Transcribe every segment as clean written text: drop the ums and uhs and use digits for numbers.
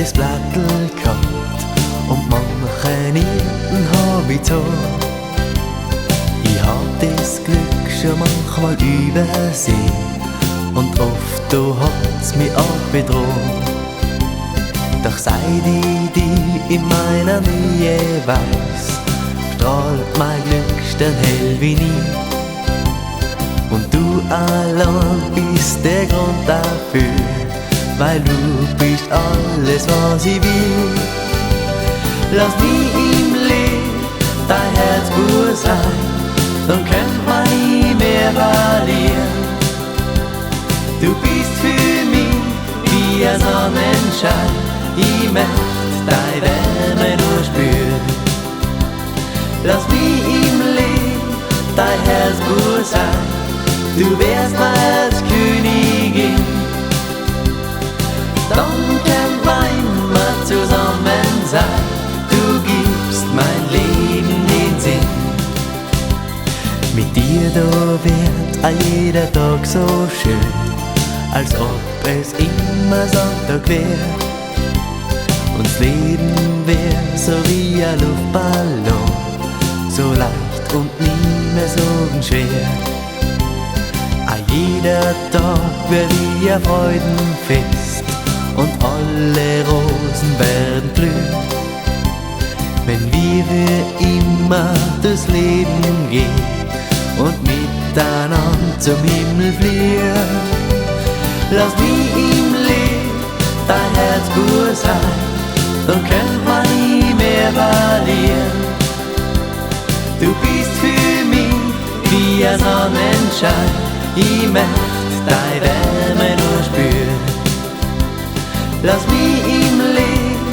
gelbes Blattl gehabt und manchen Hirten hab ich gezogen. Ich hab das Glück schon manchmal übersehen und oft da hat's mich auch bedroht. Doch seit ich dich in meiner Nähe weiß, strahlt mein Glücksstern hell wie nie. Und du allein bist der Grund dafür, weil du bist alles, was ich will. Lass mich im Leben dein Herz pur sein, dann könnt man nie mehr verlieren. Du bist für mich wie ein Sonnenschein, ich möcht deine Wärme nur spüren. Lass mich im Leben dein Herz pur sein, du wärst meine Herzkönigin. Dann könnt man immer zusammen sein, du gibst mein Leben den Sinn. Mit dir da wird a jeder Tag so schön, als ob es immer Sonntag wär. Und das Leben wär so wie ein Luftballon, so leicht und nie mehr so schwer. A jeder Tag wär wie ein Freudenfest und alle Rosen werden blühen. Wenn wir für immer durchs Leben gehen und miteinander zum Himmel fliehen. Lass mich im Leben dein Herz pur sein, dann könnt man nie mehr verlieren. Du bist für mich wie ein Sonnenschein, ich möcht deine Wärme nur spüren. Lass mich im Leben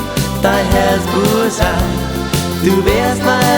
dein Herz pur sein, du wärst meine